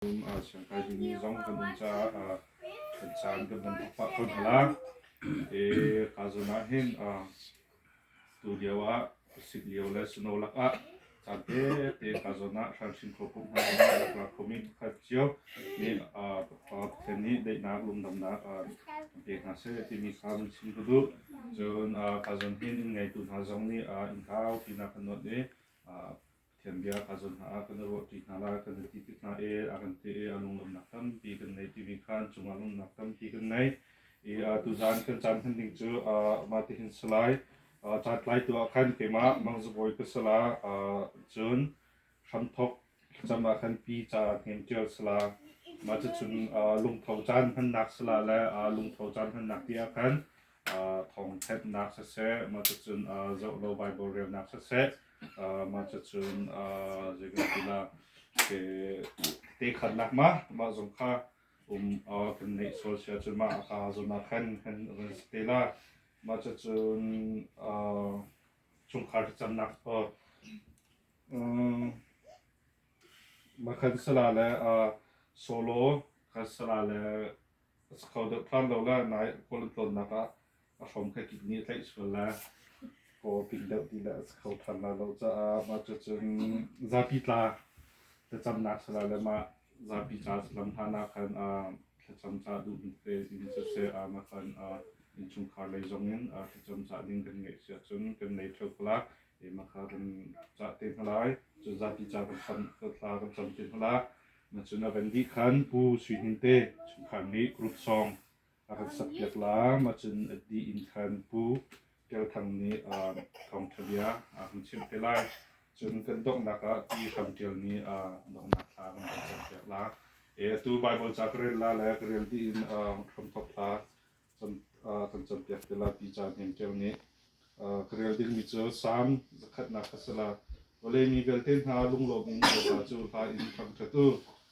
Siangkai dingmi zong kan um caah kan caan kan van thawk pah ko hna la. Ka zawn ah hin tu lio ah sik lio le snow lak ah caan tete ka zawn ah hranhrin kho pumh hna zong ah rak ra khomi pakhat cio nih Pathian nih daihnak lungdamnak kan pe hna seh timi kha vun chim ka duh. Cun ka zawn hin inn ngeitu hna zong nih inn kaupi hna kan nuat i Pathian bia kha zawn hna ah kan i ruahṭi hna lai, kan i ti tik hna i a kan ti i a lunglawmhnak tampi kan nei timi kha an cungah lawmhnak tampi kan nei. I tuzaan kan caan hman ding cu mah tihin si lai. Caan tlaitu ah khan keimah Mangzabawi ka si la, cun hramthawk thlacam ah khan pi ca hnem ṭial si la. Mah cucun lungtho caan hmannak si la le lungtho caan hmannak ti ah khan thawngthanhnak siseh, mah cucun zoh lo Baibal relnak siseh, mah cucun zei kan ti la, te khatnak ma mah zong kha um kan neih sual si ahcun mah a ka zawn ah khan kan van si te la. Mah cucun chungkhar thlacamnak mah khan sala le solo khan sala le A si kho deuh hlan lo le nai kawl an tlawnnak ah a hrom kha kik nih a tlaih sual le kaw ping deuh ti le a si kho ṭhan lai lo caah mah cucun zapi tla thlacamnak si lai le mah zapi ca lam hlan ah khan thlacam ca duhmi te in siseh mah khan innchungkhar lei zong in thlacam ca ding kan ngeih si ahcun kan nei ṭheo ko la mah kha kan cah te hna lai. Cun zapi ca kan thla kan cam te hna la. Cun a van dih khan Pu Sui Hnin te chungkhar nih group song a kan sakpiak la. Mah cun a dih in khan Pu Ṭial Thang nih thawngṭha bia a kan chimh te lai. Cun kan donghnak ah Pi Hram Ṭial nih donghnak thla kan kan campiak la. E atu Baibal ca ka rel la le ka rel dih in hramthawk thla kan campiak te la Pi Ca Hnem Ṭial nih. Ka rel dingmi cu Salm zakhatnak a si la. Vawlei mi vialte hna lunglawm in Bawipa cu hla in thangṭhat u.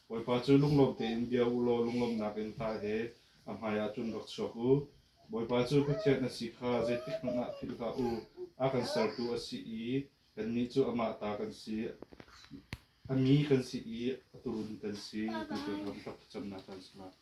Bawipa cu lunglawm tein bia u law lunglawmhnak in hla he a hmaiah cun rak chuak u. Bawipa cu Pathian a si kha zeitik hmanh ah philh hlah u. A kan sertu a si i kannih cu amah ta kan si. A mi kan si i a tuurun kan si. Ti cu ram rak thlacamnak kan si lai.